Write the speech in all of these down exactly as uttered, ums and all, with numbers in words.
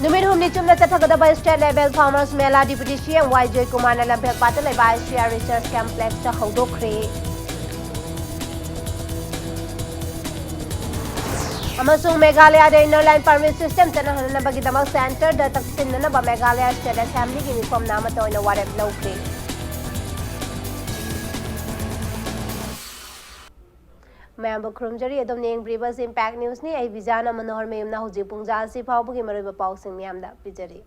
ꯅꯨꯃꯤꯠ ꯍꯨꯝꯅꯤ ꯆꯨꯞꯅ ꯆꯠꯊꯒꯗꯕ State Level Farmers Mela Deputy C M Y Joy Kumar ꯅ ꯂꯝꯐꯦꯜꯄꯥꯠꯇ ꯂꯩꯕ I C R Research Complex ꯇ ꯍꯧꯗꯣꯛꯈ꯭ꯔꯦ꯫ ꯑꯃꯁꯨꯡ ꯃꯦꯘꯥꯂꯌꯥꯗ Inner Line Permit System ꯆꯠꯅꯍꯟꯅꯕꯒꯤꯗꯃꯛ Centre ꯗ ꯇꯛꯁꯤꯟꯅꯅꯕ ꯃꯦꯘꯥꯂꯌꯥ State Assembly ꯒꯤ ꯃꯤꯐꯝꯅ ꯑꯃꯠꯇ ꯑꯣꯏꯅ ꯋꯥꯔꯦꯞ ꯂꯧꯈ꯭ꯔꯦ꯫ ꯃꯌꯥꯝꯕꯨ ꯈꯨꯔꯨꯝꯖꯔꯤ꯫ ꯑꯗꯣꯝꯅ ꯌꯦꯡꯕꯤꯔꯤꯕ ꯑꯁꯤ Impact News ꯅꯤ꯫ ꯑꯩ ꯕꯤꯖꯥꯅ ꯃꯅꯣꯍꯔ ꯃꯌꯨꯝꯅ ꯍꯧꯖꯤꯛ ꯄꯨꯡ ꯖꯥ ꯑꯁꯤ ꯐꯥꯎꯕꯒꯤ ꯃꯔꯨꯑꯣꯏꯕ ꯄꯥꯎꯁꯤꯡ ꯃꯤꯌꯥꯝꯗ ꯄꯤꯖꯔꯤ꯫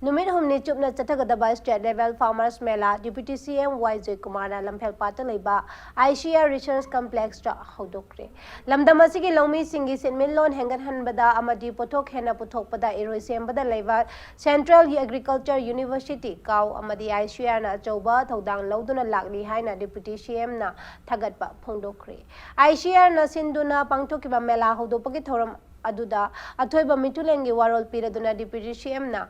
ꯅꯨꯃꯤꯠ ꯍꯨꯝꯅꯤ ꯆꯨꯞꯅ ꯆꯠꯊꯒꯗꯕ State Level Farmers Mela Deputy C M Y Joy Kumar ꯅ ꯂꯝꯐꯦꯜꯄꯥꯠꯇ ꯂꯩꯕ I C R Research Complex ꯇ ꯍꯧꯗꯣꯛꯈ꯭ꯔꯦ꯫ ꯂꯝꯗꯝ ꯑꯁꯤꯒꯤ ꯂꯧꯃꯤꯁꯤꯡꯒꯤ ꯁꯦꯟꯃꯤꯠꯂꯣꯟ ꯍꯦꯟꯒꯠꯍꯟꯕꯗ ꯑꯃꯗꯤ ꯄꯣꯠꯊꯣꯛ ꯍꯦꯟꯅ ꯄꯨꯊꯣꯛꯄꯗ ꯏꯔꯣꯏ ꯁꯦꯝꯕꯗ ꯂꯩꯕ Central Agriculture University, ꯀꯥꯎ, ꯑꯃꯗꯤ I C R ꯅ ꯑꯆꯧꯕ ꯊꯧꯗꯥꯡ ꯂꯧꯗꯨꯅ ꯂꯥꯛꯂꯤ ꯍꯥꯏꯅ Deputy C M ꯅ ꯊꯥꯒꯠꯄ ꯐꯣꯡꯗꯣꯛꯈ꯭ꯔꯦ꯫ I C R ꯅ ꯁꯤꯟꯗꯨꯅ ꯄꯥꯡꯊꯣꯛꯈꯤꯕ ꯃꯦꯂꯥ ꯍꯧꯗꯣꯛꯄꯒꯤ ꯊꯧꯔꯝ ꯑꯗꯨꯗ ꯑꯊꯣꯏꯕ ꯃꯤꯊꯨꯂꯦꯟꯒꯤ ꯋꯥꯔꯣꯜ ꯄꯤꯔꯗꯨꯅ Deputy C M ꯅ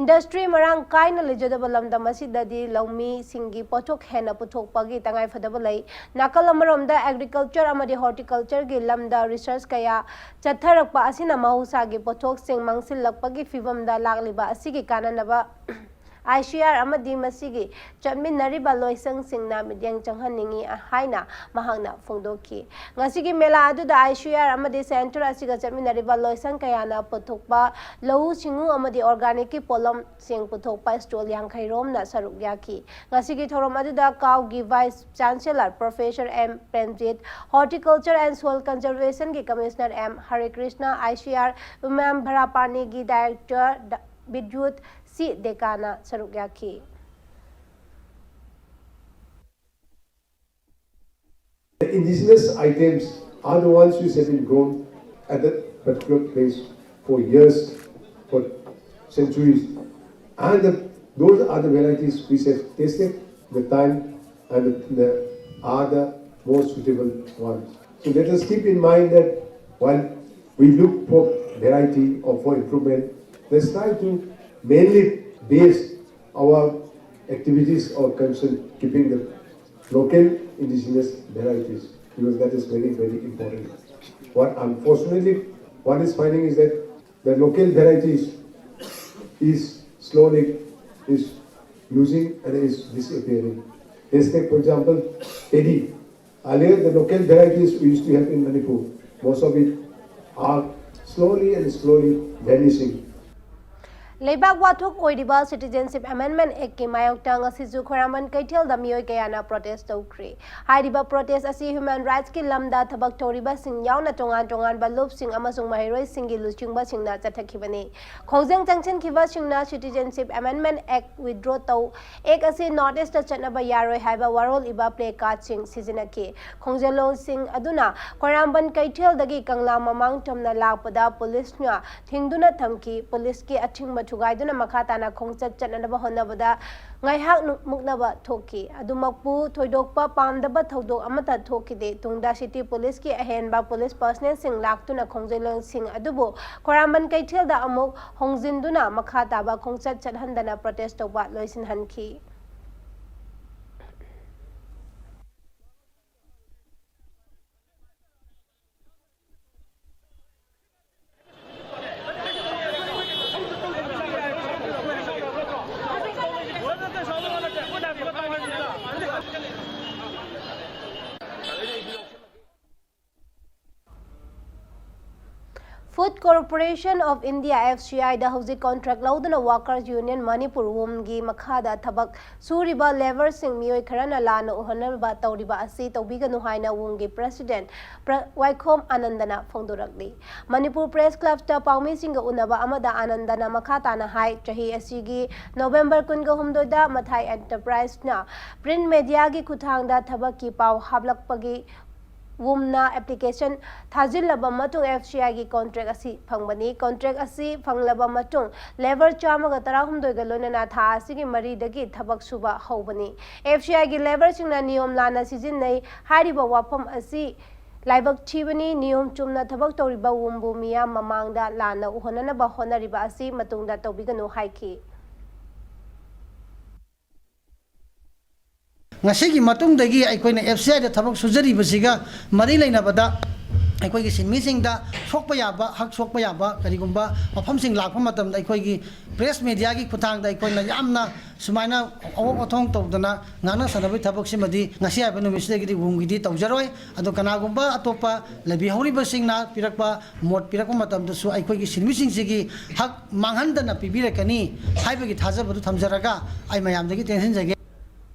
industry ꯃꯔꯥꯡ ꯀꯥꯏꯅ ꯂꯩꯖꯗꯕ ꯂꯝꯗꯝ ꯑꯁꯤꯗꯗꯤ ꯂꯧꯃꯤꯁꯤꯡꯒꯤ ꯄꯣꯠꯊꯣꯛ ꯍꯦꯟꯅ ꯄꯨꯊꯣꯛꯄꯒꯤ ꯇꯉꯥꯏꯐꯗꯕ ꯂꯩ꯫ ꯅꯥꯀꯜ ꯑꯃꯔꯣꯝꯗ agriculture ꯑꯃꯗꯤ horticulture ꯒꯤ ꯂꯝꯗ research ꯀꯌꯥ ꯆꯠꯊꯔꯛꯄ ꯑꯁꯤꯅ ꯃꯍꯧꯁꯥꯒꯤ ꯄꯣꯠꯊꯣꯛꯁꯤꯡ ꯃꯥꯡꯁꯤꯜꯂꯛꯄꯒꯤ ꯐꯤꯚꯝꯗ ꯂꯥꯛꯂꯤꯕ ꯑꯁꯤꯒꯤ ꯀꯥꯟꯅꯅꯕ I C R ꯑꯃꯗꯤ ꯃꯁꯤꯒꯤ ꯆꯠꯃꯤꯟꯅꯔꯤꯕ ꯂꯣꯏꯁꯪꯁꯤꯡꯅ ꯃꯤꯠꯌꯦꯡ ꯆꯪꯍꯟꯅꯤꯡꯏ ꯍꯥꯏꯅ ꯃꯍꯥꯛꯅ ꯐꯣꯡꯗꯣꯛꯈꯤ꯫ ꯉꯁꯤꯒꯤ ꯃꯦꯂꯥ ꯑꯗꯨꯗ I C R ꯑꯃꯗꯤ Centre ꯑꯁꯤꯒ ꯆꯠꯃꯤꯟꯅꯔꯤꯕ ꯂꯣꯏꯁꯪ ꯀꯌꯥꯅ ꯄꯨꯊꯣꯛꯄ ꯂꯧꯎ ꯁꯤꯡꯎ ꯑꯃꯗꯤ organic ꯀꯤ ꯄꯣꯠꯂꯝꯁꯤꯡ ꯄꯨꯊꯣꯛꯄ stall ꯌꯥꯡꯈꯩ ꯔꯣꯝꯅ ꯁꯔꯨꯛ ꯌꯥꯈꯤ꯫ ꯉꯁꯤꯒꯤ ꯊꯧꯔꯝ ꯑꯗꯨꯗ ꯀꯥꯎꯒꯤ Vice Chancellor Professor M Premjit, Horticulture and Soil Conservation ꯒꯤ Commissioner M ꯍꯔꯦꯀ꯭ꯔꯤꯁꯅ, I C R ꯎꯃꯥꯝ ꯚꯔꯥꯄꯥꯅꯤꯒꯤ Director ꯗ-, ꯕꯤꯗ꯭ꯌꯨꯠ ꯁꯤ ꯗꯦꯀꯥꯅ ꯁꯔꯨꯛ ꯌꯥꯈꯤ꯫ The indigenous items are the ones which have been grown at that particular place for years, for centuries, and the, those are the varieties which have tested the time and the, the, are the most suitable ones. So let us keep in mind that while we look for variety or for improvement, let's try to mainly base our activities or concern keeping the local indigenous varieties, because that is very, very important. What unfortunately one is finding is that The local varieties is slowly is losing and is disappearing. Let's take, for example, paddy. Earlier, the local varieties we used to have in Manipur, most of it are slowly and slowly vanishing. ꯂꯩꯕꯥꯛ ꯋꯥꯊꯣꯛ ꯑꯣꯏꯔꯤꯕ Citizenship Amendment Actꯀꯤ ꯃꯥꯌꯣꯛꯇ ꯉꯁꯤꯁꯨ ꯈ꯭ꯋꯥꯏꯔꯝꯕꯟ ꯀꯩꯊꯦꯜꯗ ꯃꯤꯑꯣꯏ ꯀꯌꯥꯅ protest ꯇꯧꯈ꯭ꯔꯤ꯫ ꯍꯥꯏꯔꯤꯕ protest ꯑꯁꯤ human rightsꯀꯤ ꯂꯝꯗ ꯊꯕꯛ ꯇꯧꯔꯤꯕꯁꯤꯡ ꯌꯥꯎꯅ ꯇꯣꯉꯥꯟ ꯇꯣꯉꯥꯟꯕ ꯂꯨꯞꯁꯤꯡ ꯑꯃꯁꯨꯡ ꯃꯍꯩꯔꯣꯏꯁꯤꯡꯒꯤ ꯂꯨꯆꯤꯡꯕꯁꯤꯡꯅ ꯆꯠꯊꯈꯤꯕꯅꯤ꯫ ꯈꯣꯡꯖꯪ ꯆꯪꯁꯤꯟꯈꯤꯕꯁꯤꯡꯅ Citizenship Amendment Act withdraw ꯇꯧ, Act ꯑꯁꯤ North Eastꯇ ꯆꯠꯅꯕ ꯌꯥꯔꯣꯏ ꯍꯥꯏꯕ ꯋꯥꯔꯣꯜ ꯏꯕ placardꯁꯤꯡ ꯁꯤꯖꯤꯟꯅꯈꯤ꯫ ꯈꯣꯡꯖꯪꯂꯣꯟꯁꯤꯡ ꯑꯗꯨꯅ ꯈ꯭ꯋꯥꯏꯔꯝꯕꯟ ꯀꯩꯊꯦꯜꯗꯒꯤ ꯀꯪꯂꯥ ꯃꯃꯥꯡ ꯇꯝꯅ ꯂꯥꯛꯄꯗ ꯄꯨꯂꯤꯁꯅ ꯊꯤꯡꯗꯨꯅ ꯊꯝꯈꯤ꯫ ꯄꯨꯂꯤꯁꯀꯤ ꯑꯊꯤꯡꯕ ꯊꯨꯒꯥꯏꯗꯨꯅ ꯃꯈꯥ ꯇꯥꯅ ꯈꯣꯡꯆꯠ ꯆꯠꯅꯅꯕ ꯍꯣꯠꯅꯕꯗ ꯉꯥꯏꯍꯥꯛ ꯃꯨꯛꯅꯕ ꯊꯣꯛꯈꯤ꯫ ꯑꯗꯨꯃꯛꯄꯨ ꯊꯣꯏꯗꯣꯛꯄ ꯄꯥꯝꯗꯕ ꯊꯧꯗꯣꯛ ꯑꯃꯠꯇ ꯊꯣꯛꯈꯤꯗꯦ꯫ ꯇꯨꯡꯗ city ꯄꯨꯂꯤꯁꯀꯤ ꯑꯍꯦꯟꯕ ꯄꯨꯂꯤꯁ personnelꯁꯤꯡ ꯂꯥꯛꯇꯨꯅ ꯈꯣꯡꯖꯪꯂꯣꯟꯁꯤꯡ ꯑꯗꯨꯕꯨ ꯈ꯭ꯋꯥꯏꯔꯝꯕꯟ ꯀꯩꯊꯦꯜꯗ ꯑꯃꯨꯛ ꯍꯣꯡꯖꯤꯟꯗꯨꯅ ꯃꯈꯥ ꯇꯥꯕ ꯈꯣꯡꯆꯠ ꯆꯠꯍꯟꯗꯅ protest ꯇꯧꯕ ꯂꯣꯏꯁꯤꯟꯍꯟꯈꯤ꯫ Food Corporation of India, F C I, ꯗ ꯍꯧꯖꯤꯛ contract ꯂꯧꯗꯨꯅ Workers Union Manipur, ꯋꯨꯝꯒꯤ ꯃꯈꯥꯗ ꯊꯕꯛ ꯁꯨꯔꯤꯕ labourꯁꯤꯡ ꯃꯤꯑꯣꯏ ꯈꯔꯅ ꯂꯥꯟꯅ ꯎꯍꯟꯅꯕ ꯇꯧꯔꯤꯕ ꯑꯁꯤ ꯇꯧꯕꯤꯒꯅꯨ ꯍꯥꯏꯅ ꯋꯨꯝꯒꯤ president ꯄ꯭ꯔ-, ꯋꯥꯏꯈꯣꯝ ꯑꯥꯅꯟꯗꯅ ꯐꯣꯡꯗꯣꯔꯛꯂꯤ꯫ ꯃꯅꯤꯄꯨꯔ Press Clubꯇ ꯄꯥꯎꯃꯤꯁꯤꯡꯒ ꯎꯅꯕ ꯑꯃꯗ ꯑꯥꯅꯟꯗꯅ ꯃꯈꯥ ꯇꯥꯅ ꯍꯥꯏ, ꯆꯍꯤ ꯑꯁꯤꯒꯤ November ꯀꯨꯟꯒꯍꯨꯝꯗꯣꯏꯗ ꯃꯊꯥꯏ Enterpriseꯅ print mediaꯒꯤ ꯈꯨꯠꯊꯥꯡꯗ ꯊꯕꯛꯀꯤ ꯄꯥꯎ ꯍꯥꯞꯂꯛꯄꯒꯤ ꯋꯨꯝꯅ application ꯊꯥꯖꯤꯜꯂꯕ ꯃꯇꯨꯡ F C Iꯒꯤ contract ꯑꯁꯤ ꯐꯪꯕꯅꯤ꯫ Contract ꯑꯁꯤ ꯐꯪꯂꯕ ꯃꯇꯨꯡ labour ꯆꯥꯝꯃꯒ ꯇꯔꯥꯍꯨꯝꯗꯣꯏꯒ ꯂꯣꯏꯅꯅ ꯊꯥ ꯑꯁꯤꯒꯤ ꯃꯔꯤꯗꯒꯤ ꯊꯕꯛ ꯁꯨꯕ ꯍꯧꯕꯅꯤ꯫ F C Iꯒꯤ labourꯁꯤꯡꯅ ꯅꯤꯌꯣꯝ ꯂꯥꯟꯅ ꯁꯤꯖꯤꯟꯅꯩ ꯍꯥꯏꯔꯤꯕ ꯋꯥꯐꯝ ꯑꯁꯤ ꯂꯥꯏꯕꯛ ꯊꯤꯕꯅꯤ꯫ ꯅꯤꯌꯣꯝ ꯆꯨꯝꯅ ꯊꯕꯛ ꯇꯧꯔꯤꯕ ꯋꯨꯝꯕꯨ ꯃꯤꯌꯥꯝ ꯃꯃꯥꯡꯗ ꯂꯥꯟꯅ ꯎꯍꯟꯅꯅꯕ ꯍꯣꯠꯅꯔꯤꯕ ꯑꯁꯤ ꯃꯇꯨꯡꯗ ꯇꯧꯕꯤꯒꯅꯨ ꯍꯥꯏꯈꯤ꯫ ꯉꯁꯤꯒꯤ ꯃꯇꯨꯡꯗꯒꯤ ꯑꯩꯈꯣꯏꯅ F C Iꯗ ꯊꯕꯛ ꯁꯨꯖꯔꯤꯕꯁꯤꯒ ꯃꯔꯤ ꯂꯩꯅꯕꯗ ꯑꯩꯈꯣꯏꯒꯤ ꯁꯤꯟꯃꯤꯁꯤꯡꯗ ꯁꯣꯛꯄ ꯌꯥꯕ, ꯍꯛ ꯁꯣꯛꯄ ꯌꯥꯕ ꯀꯔꯤꯒꯨꯝꯕ ꯋꯥꯐꯝꯁꯤꯡ ꯂꯥꯛꯄ ꯃꯇꯝꯗ ꯑꯩꯈꯣꯏꯒꯤ ꯄ꯭ꯔꯦꯁ ꯃꯦꯗꯤꯌꯥꯒꯤ ꯈꯨꯠꯊꯥꯡꯗ ꯑꯩꯈꯣꯏꯅ ꯌꯥꯝꯅ ꯁꯨꯃꯥꯏꯅ ꯑꯋꯣꯛ ꯑꯊꯣꯡ ꯇꯧꯗꯅ ꯉꯥꯡꯅ ꯁꯥꯟꯅꯕꯒꯤ ꯊꯕꯛꯁꯤꯃꯗꯤ ꯉꯁꯤ ꯍꯥꯏꯕ ꯅꯨꯃꯤꯠꯁꯤꯗꯒꯤꯗꯤ ꯍꯨꯝꯒꯤꯗꯤ ꯇꯧꯖꯔꯣꯏ꯫ ꯑꯗꯣ ꯀꯅꯥꯒꯨꯝꯕ ꯑꯇꯣꯞꯄ ꯂꯩꯕꯤꯍꯧꯔꯤꯕꯁꯤꯡꯅ ꯄꯤꯔꯛꯄ ꯃꯣꯠ ꯄꯤꯔꯛꯄ ꯃꯇꯝꯗꯁꯨ ꯑꯩꯈꯣꯏꯒꯤ ꯁꯤꯟꯃꯤꯁꯤꯡꯁꯤꯒꯤ ꯍꯛ ꯃꯥꯡꯍꯟꯗꯅ ꯄꯤꯕꯤꯔꯛꯀꯅꯤ ꯍꯥꯏꯕꯒꯤ ꯊꯥꯖꯕꯗꯨ ꯊꯝꯖꯔꯒ ꯑꯩ ꯃꯌꯥꯝꯗꯒꯤ ꯇꯦꯟꯁꯤꯟꯖꯒꯦ꯫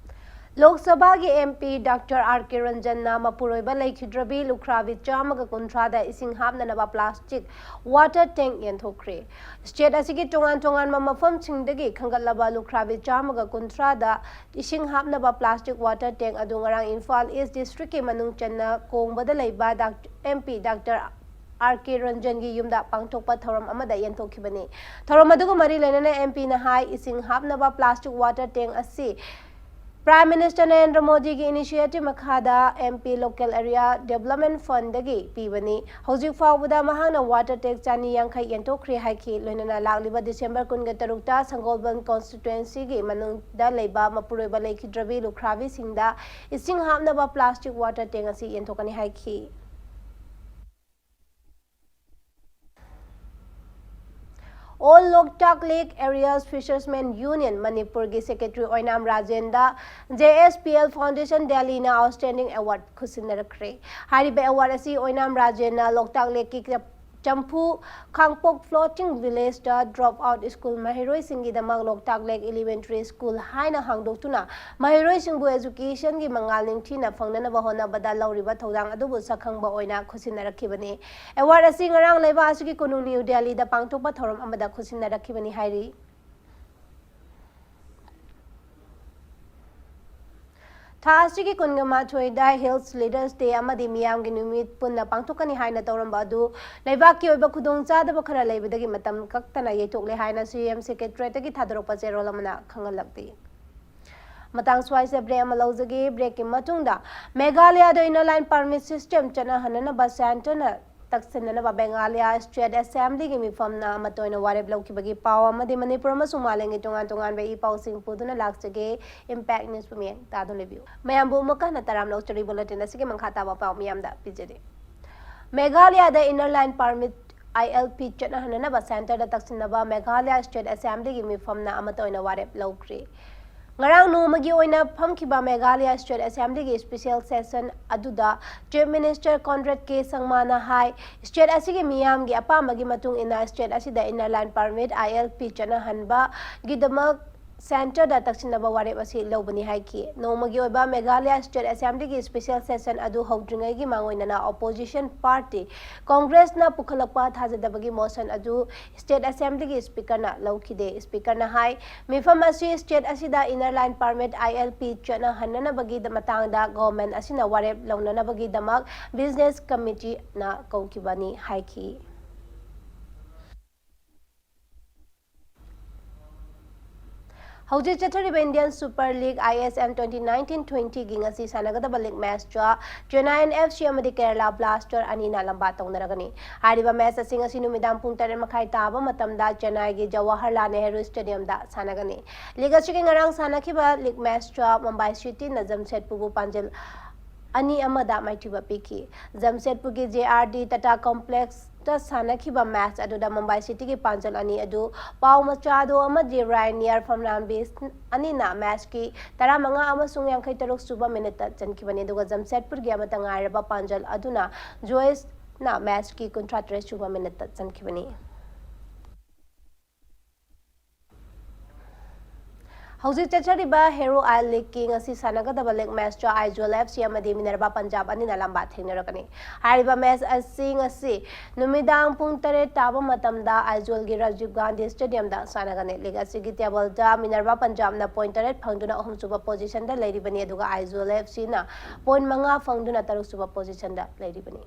ꯂꯣꯛ ꯁꯚꯥꯒꯤ ꯑꯦꯝ ꯄꯤ ꯗꯥꯛꯇꯔ ꯑꯥꯔ ꯀꯦ ꯔꯟꯖꯟꯅ ꯃꯄꯨꯔꯣꯏꯕ ꯂꯩꯈꯤꯗ꯭ꯔꯕꯤ ꯂꯨꯈ꯭ꯔꯥꯕꯤ ꯆꯥꯝꯃꯒ ꯀꯨꯟꯊ꯭ꯔꯥꯗ ꯏꯁꯤꯡ ꯍꯥꯞꯅꯅꯕ ꯄ꯭ꯂꯥꯁꯇꯤꯛ ꯋꯥꯇꯔ ꯇꯦꯡ ꯌꯦꯟꯊꯣꯛꯈ꯭ꯔꯦ꯫ ꯁ꯭ꯇꯦꯠ ꯑꯁꯤꯒꯤ ꯇꯣꯉꯥꯟ ꯇꯣꯉꯥꯟꯕ ꯃꯐꯝꯁꯤꯡꯗꯒꯤ ꯈꯟꯒꯠꯂꯕ ꯂꯨꯈ꯭ꯔꯥꯕꯤ ꯆꯥꯝꯃꯒ ꯀꯨꯟꯊ꯭ꯔꯥꯗ ꯏꯁꯤꯡ ꯍꯥꯞꯅꯕ ꯄ꯭ꯂꯥꯁꯇꯤꯛ ꯋꯥꯇꯔ ꯇꯦꯡ ꯑꯗꯨ ꯉꯔꯥꯡ ꯏꯝꯐꯥꯜ ꯏꯁ ꯗꯤꯁꯇ꯭ꯔꯤꯛꯀꯤ ꯃꯅꯨꯡ ꯆꯟꯅ ꯀꯣꯡꯕꯗ ꯂꯩꯕ ꯗꯥꯛ-, ꯑꯦꯝ ꯄꯤ ꯗꯥꯛꯇꯔ ꯑꯥꯔ ꯀꯦ ꯔꯟꯖꯟꯒꯤ ꯌꯨꯝꯗ ꯄꯥꯡꯊꯣꯛꯄ ꯊꯧꯔꯝ ꯑꯃꯗ ꯌꯦꯟꯊꯣꯛꯈꯤꯕꯅꯤ꯫ ꯊꯧꯔꯝ ꯑꯗꯨꯒ ꯃꯔꯤ ꯂꯩꯅꯅ ꯑꯦꯝ ꯄꯤꯅ ꯍꯥꯏ, ꯏꯁꯤꯡ ꯍꯥꯞꯅꯕ ꯄ꯭ꯂꯥꯁꯇꯤꯛ ꯋꯥꯇꯔ ꯇꯦꯡ ꯑꯁꯤ ꯄ꯭ꯔꯥꯏꯝ ꯃꯤꯅꯤꯁꯇꯔ ꯅꯔꯦꯟꯗ꯭ꯔ ꯃꯣꯗꯤꯒꯤ ꯏꯅꯤꯁꯤꯌꯦꯇꯤꯚ ꯃꯈꯥꯗ M P local area development ꯐꯟꯗꯒꯤ ꯄꯤꯕꯅꯤ꯫ ꯍꯧꯖꯤꯛ ꯐꯥꯎꯕꯗ ꯃꯍꯥꯛꯅ ꯋꯥꯇꯔ ꯇꯦꯡ ꯆꯅꯤ ꯌꯥꯡꯈꯩ ꯌꯦꯟꯊꯣꯛꯈ꯭ꯔꯦ ꯍꯥꯏꯈꯤ꯫ ꯂꯣꯏꯅꯅ ꯂꯥꯛꯂꯤꯕ ꯗꯤꯁꯦꯝꯕꯔ ꯀꯨꯟꯒ ꯇꯔꯨꯛꯇ ꯁꯪꯒꯣꯜꯕꯟ ꯀꯣꯟꯁꯇꯤꯇ꯭ꯋꯦꯟꯁꯤꯒꯤ ꯃꯅꯨꯡꯗ ꯂꯩꯕ ꯃꯄꯨꯔꯣꯏꯕ ꯂꯩꯈꯤꯗ꯭ꯔꯕꯤ ꯂꯨꯈ꯭ꯔꯥꯕꯤꯁꯤꯡꯗ ꯏꯁꯤꯡ ꯍꯥꯞꯅꯕ ꯄ꯭ꯂꯥꯁꯇꯤꯛ ꯋꯥꯇꯔ ꯇꯦꯡ ꯑꯁꯤ ꯌꯦꯟꯊꯣꯛꯀꯅꯤ ꯍꯥꯏꯈꯤ꯫ All Loktak lake areas fishermen union ꯃꯅꯤꯄꯨꯔꯒꯤ ꯁꯦꯀ꯭ꯔꯦꯇꯔꯤ ꯑꯣꯏꯅꯥꯝ ꯔꯥꯖꯦꯟꯗ J S P L foundation ꯗꯦꯜꯂꯤꯅ ꯑꯥꯎꯠꯁ꯭ꯇꯦꯟꯗꯤꯡ ꯑꯦꯋꯥꯔꯗ ꯈꯨꯠꯁꯤꯟꯅꯔꯛꯈ꯭ꯔꯦ꯫ ꯍꯥꯏꯔꯤꯕ ꯑꯦꯋꯥꯔꯗ ꯑꯁꯤ ꯑꯣꯏꯅꯥꯝ ꯔꯥꯖꯦꯟꯅ ꯂꯣꯛꯇꯥꯛ ꯂꯦꯛꯀꯤ ꯆꯝꯐꯨ ꯈꯥꯡꯄꯣꯛ ꯐ꯭ꯂꯣꯇꯤꯡ ꯚꯤꯂꯦꯖꯇ ꯗ꯭ꯔꯣꯞ ꯑꯥꯎꯠ ꯁ꯭ꯀꯨꯜ ꯃꯍꯩꯔꯣꯏꯁꯤꯡꯒꯤꯗꯃꯛ ꯂꯣꯛꯇꯥꯛ ꯂꯦꯛ ꯏꯂꯤꯃꯦꯟꯇꯔꯤ ꯁ꯭ꯀꯨꯜ ꯍꯥꯏꯅ ꯍꯥꯡꯗꯣꯛꯇꯨꯅ ꯃꯍꯩꯔꯣꯏꯁꯤꯡꯕꯨ ꯑꯦꯖꯨꯀꯦꯁꯟꯒꯤ ꯃꯉꯥꯜ ꯅꯤꯡꯊꯤꯅ ꯐꯪꯅꯅꯕ ꯍꯣꯠꯅꯕꯗ ꯂꯧꯔꯤꯕ ꯊꯧꯗꯥꯡ ꯑꯗꯨꯕꯨ ꯁꯛꯈꯪꯕ ꯑꯣꯏꯅ ꯈꯨꯠꯁꯤꯟꯅꯔꯛꯈꯤꯕꯅꯤ꯫ ꯑꯦꯋꯥꯔꯗ ꯑꯁꯤ ꯉꯔꯥꯡ ꯂꯩꯕꯥꯛ ꯑꯁꯤꯒꯤ ꯀꯣꯅꯨꯡ ꯅ꯭ꯌꯨ ꯗꯦꯜꯂꯤꯗ ꯄꯥꯡꯊꯣꯛꯄ ꯊꯧꯔꯝ ꯑꯃꯗ ꯈꯨꯠꯁꯤꯟꯅꯔꯛꯈꯤꯕꯅꯤ ꯍꯥꯏꯔꯤ꯫ ꯊꯥ ꯑꯁꯤꯒꯤ ꯀꯨꯟꯒ ꯃꯥꯊꯣꯏꯗ ꯍꯤꯜꯁ ꯂꯤꯗꯔꯁ ꯗꯦ ꯑꯃꯗꯤ ꯃꯤꯌꯥꯝꯒꯤ ꯅꯨꯃꯤꯠ ꯄꯨꯟꯅ ꯄꯥꯡꯊꯣꯛꯀꯅꯤ ꯍꯥꯏꯅ ꯇꯧꯔꯝꯕ ꯑꯗꯨ ꯂꯩꯕꯥꯛꯀꯤ ꯑꯣꯏꯕ ꯈꯨꯗꯣꯡꯆꯥꯗꯕ ꯈꯔ ꯂꯩꯕꯗꯒꯤ ꯃꯇꯝ ꯀꯛꯇꯅ ꯌꯩꯊꯣꯛꯂꯦ ꯍꯥꯏꯅ ꯁꯤ ꯑꯦꯝ ꯁꯦꯀ꯭ꯔꯦꯇꯔꯤꯌꯦꯠꯇꯒꯤ ꯊꯥꯗꯣꯔꯛꯄ ꯆꯦꯔꯣꯜ ꯑꯃꯅ ꯈꯪꯍꯜꯂꯛꯂꯤ꯫ ꯃꯇꯥꯡ ꯁ꯭ꯋꯥꯏꯁꯤꯗ ꯕ꯭ꯔꯦꯛ ꯑꯃ ꯂꯧꯖꯒꯦ꯫ ꯕ꯭ꯔꯦꯛꯀꯤ ꯃꯇꯨꯡꯗ ꯃꯦꯘꯥꯂꯌꯥꯗ ꯏꯟꯅꯔ ꯂꯥꯏꯟ ꯄꯔꯃꯤꯠ ꯁꯤꯁꯇꯦꯝ ꯆꯠꯅꯍꯟꯅꯅꯕ ꯁꯦꯟꯇꯔꯅ ꯇꯛꯁꯤꯟꯅꯅꯕ ꯃꯦꯘꯥꯂꯌꯥ ꯁ꯭ꯇꯦꯠ ꯑꯦꯁꯦꯝꯕ꯭ꯂꯤꯒꯤ ꯃꯤꯐꯝꯅ ꯑꯃꯠꯇ ꯑꯣꯏꯅ ꯋꯥꯔꯦꯞ ꯂꯧꯈꯤꯕꯒꯤ ꯄꯥꯎ ꯑꯃꯗꯤ ꯃꯅꯤꯄꯨꯔ ꯑꯃꯁꯨꯡ ꯃꯥꯂꯦꯝꯒꯤ ꯇꯣꯉꯥꯟ ꯇꯣꯉꯥꯟꯕ ꯏ ꯄꯥꯎꯁꯤꯡ ꯄꯨꯗꯨꯅ ꯂꯥꯛꯆꯒꯦ꯫ ꯏꯝꯄꯦꯛ ꯅ꯭ꯌꯨꯁꯄꯨ ꯃꯤꯠꯌꯦꯡ ꯇꯥꯗꯨꯅ ꯂꯩꯕꯤꯌꯨ꯫ ꯃꯌꯥꯝꯕꯨ ꯑꯃꯨꯛꯀ ꯍꯟꯅ ꯇꯔꯥꯝꯅ ꯑꯣꯛꯆꯔꯤ꯫ ꯕꯨꯂꯦꯇꯤꯟ ꯑꯁꯤꯒꯤ ꯃꯈꯥ ꯇꯥꯕ ꯄꯥꯎ ꯃꯤꯌꯥꯝꯗ ꯄꯤꯖꯔꯤ꯫ ꯃꯦꯘꯥꯂꯌꯥꯗ Inner Line Permit, I L P, ꯆꯠꯅꯍꯟꯅꯅꯕ ꯁꯦꯟꯇꯔꯗ ꯇꯛꯁꯤꯟꯅꯕ ꯃꯦꯘꯥꯂꯌꯥ State Assemblyꯒꯤ ꯃꯤꯐꯝꯅ ꯑꯃꯠꯇ ꯑꯣꯏꯅ ꯋꯥꯔꯦꯞ ꯂꯧꯈ꯭ꯔꯦ꯫ ꯉꯔꯥꯡ ꯅꯣꯡꯃꯒꯤ ꯑꯣꯏꯅ ꯐꯝꯈꯤꯕ ꯃꯦꯘꯥꯂꯌꯥ State Assemblyꯒꯤ special session ꯑꯗꯨꯗ Chief Minister Conrad K ꯁꯪꯃꯥꯅ ꯍꯥꯏ, state ꯑꯁꯤꯒꯤ ꯃꯤꯌꯥꯝꯒꯤ ꯑꯄꯥꯝꯕꯒꯤ ꯃꯇꯨꯡ ꯏꯟꯅ state ꯑꯁꯤꯗ Inner Line Permit, I L P, ꯆꯠꯅꯍꯟꯕꯒꯤꯗꯃꯛ ꯁꯦꯟꯇꯔꯗ ꯇꯛꯁꯤꯟꯅꯕ ꯋꯥꯔꯦꯞ ꯑꯁꯤ ꯂꯧꯕꯅꯤ ꯍꯥꯏꯈꯤ꯫ ꯅꯣꯡꯃꯒꯤ ꯑꯣꯏꯕ ꯃꯦꯘꯥꯂꯌꯥ State Assemblyꯒꯤ special session ꯑꯗꯨ ꯍꯧꯗ꯭ꯔꯤꯉꯩꯒꯤ ꯃꯥꯡꯑꯣꯏꯅꯅ opposition party Congressꯅ ꯄꯨꯈꯠꯂꯛꯄ ꯊꯥꯖꯗꯕꯒꯤ motion ꯑꯗꯨ State Assemblyꯒꯤ Speakerꯅ ꯂꯧꯈꯤꯗꯦ꯫ Speakerꯅ ꯍꯥꯏ, ꯃꯤꯐꯝ ꯑꯁꯤ state ꯑꯁꯤꯗ Inner Line Permit, I L P, ꯆꯠꯅꯍꯟꯅꯅꯕꯒꯤ ꯃꯇꯥꯡꯗ government ꯑꯁꯤꯅ ꯋꯥꯔꯦꯞ ꯂꯧꯅꯅꯕꯒꯤꯗꯃꯛ Business Committeeꯅ ꯀꯧꯈꯤꯕꯅꯤ ꯍꯥꯏꯈꯤ꯫ ꯍꯧꯖꯤꯛ ꯆꯠꯊꯔꯤꯕ Indian Super League, I S L, twenty nineteen twentyꯒꯤ ꯉꯁꯤ ꯁꯥꯟꯅꯒꯗꯕ league matchꯇ Chennaiyin F C ꯑꯃꯗꯤ Kerala Blaster ꯑꯅꯤꯅ ꯂꯝꯕꯥ ꯇꯧꯅꯔꯒꯅꯤ꯫ ꯍꯥꯏꯔꯤꯕ match ꯑꯁꯤ ꯉꯁꯤ ꯅꯨꯃꯤꯗꯥꯡ ꯄꯨꯡ ꯇꯔꯦꯠ ꯃꯈꯥꯏ ꯇꯥꯕ ꯃꯇꯝꯗ Chennaiꯒꯤ Jawaharlal Nehru Stadiumꯗ ꯁꯥꯟꯅꯒꯅꯤ꯫ League ꯑꯁꯤꯒꯤ ꯉꯔꯥꯡ ꯁꯥꯟꯅꯈꯤꯕ league matchꯇ Mumbai Cityꯅ Jamshedpurꯕꯨ ꯄꯥꯟꯖꯜ ꯑꯅꯤ ꯑꯃꯗ ꯃꯥꯏꯊꯤꯕ ꯄꯤꯈꯤ꯫ Jamshedpurꯒꯤ J R D Tata Complexꯇ ꯁꯥꯟꯅꯈꯤꯕ match ꯑꯗꯨꯗ Mumbai Cityꯒꯤ ꯄꯥꯟꯖꯜ ꯑꯅꯤ ꯑꯗꯨ ꯄꯥꯎ ꯃꯆꯥꯗꯣ ꯑꯃꯗꯤ Rainier Fernandes ꯑꯅꯤꯅ matchꯀꯤ ꯇꯔꯥꯃꯉꯥ ꯑꯃꯁꯨꯡ ꯌꯥꯡꯈꯩ ꯇꯔꯨꯛ ꯁꯨꯕ minuteꯇ ꯆꯟꯈꯤꯕꯅꯤ, ꯑꯗꯨꯒ Jamshedpurꯒꯤ ꯑꯃꯠꯇ ꯉꯥꯏꯔꯕ ꯄꯥꯟꯖꯜ ꯑꯗꯨꯅ Joyceꯅ matchꯀꯤ ꯀꯨꯟꯊ꯭ꯔꯥ ꯇꯔꯦꯠ ꯁꯨꯕ minuteꯇ ꯆꯟꯈꯤꯕꯅꯤ꯫ ꯍꯧꯖꯤꯛ ꯆꯠꯆꯔꯤꯕ Hero Isle Leagueꯀꯤ ꯉꯁꯤ ꯁꯥꯟꯅꯒꯗꯕ league matchꯇ Aizawl F C ꯑꯃꯗꯤ Minerva Punjab ꯑꯅꯤꯅ ꯂꯝꯕꯥ ꯊꯦꯡꯅꯔꯛꯀꯅꯤ꯫ ꯍꯥꯏꯔꯤꯕ match ꯑꯁꯤ ꯉꯁꯤ ꯅꯨꯃꯤꯗꯥꯡ ꯄꯨꯡ ꯇꯔꯦꯠ ꯇꯥꯕ ꯃꯇꯝꯗ Aizawl ꯒꯤ Rajiv Gandhi Stadiumꯗ ꯁꯥꯟꯅꯒꯅꯤ꯫ League ꯑꯁꯤꯒꯤ tableꯗ Minerva Punjabꯅ point ꯇꯔꯦꯠ ꯐꯪꯗꯨꯅ ꯑꯍꯨꯝꯁꯨꯕ positionꯗ ꯂꯩꯔꯤꯕꯅꯤ, ꯑꯗꯨꯒ Aizawl F Cꯅ point ꯃꯉꯥ ꯐꯪꯗꯨꯅ ꯇꯔꯨꯛꯁꯨꯕ positionꯗ ꯂꯩꯔꯤꯕꯅꯤ꯫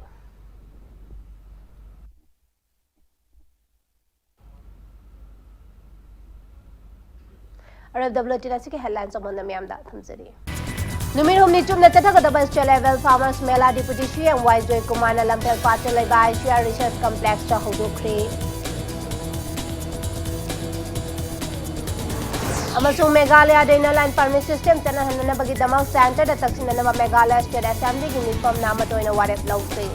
ꯑꯔꯣꯏꯕꯗ bulletin ꯑꯁꯤꯒꯤ headlines ꯑꯃꯨꯛ ꯍꯟꯅ ꯃꯌꯥꯝꯗ ꯊꯝꯖꯔꯤ꯫ ꯅꯨꯃꯤꯠ ꯍꯨꯝꯅꯤ ꯆꯨꯞꯅ ꯆꯠꯊꯒꯗꯕ State Level Farmers Mela Deputy C M Y ꯖꯣꯏꯀꯨꯃꯥꯔꯅ ꯂꯝꯐꯦꯜ ꯄꯥꯠꯇ ꯂꯩꯕ I C R Research Complexꯇ ꯍꯧꯗꯣꯛꯈ꯭ꯔꯦ꯫ ꯑꯃꯁꯨꯡ ꯃꯦꯘꯥꯂꯌꯥꯗ Inner Line Permit System ꯆꯠꯅꯍꯟꯅꯅꯕꯒꯤꯗꯃꯛ centreꯗ ꯇꯛꯁꯤꯟꯅꯅꯕ Meghalaya State Assemblyꯒꯤ ꯃꯤꯐꯝꯅ ꯑꯃꯠꯇ ꯑꯣꯏꯅ ꯋꯥꯔꯦꯞ ꯂꯧꯈ꯭ꯔꯦ꯫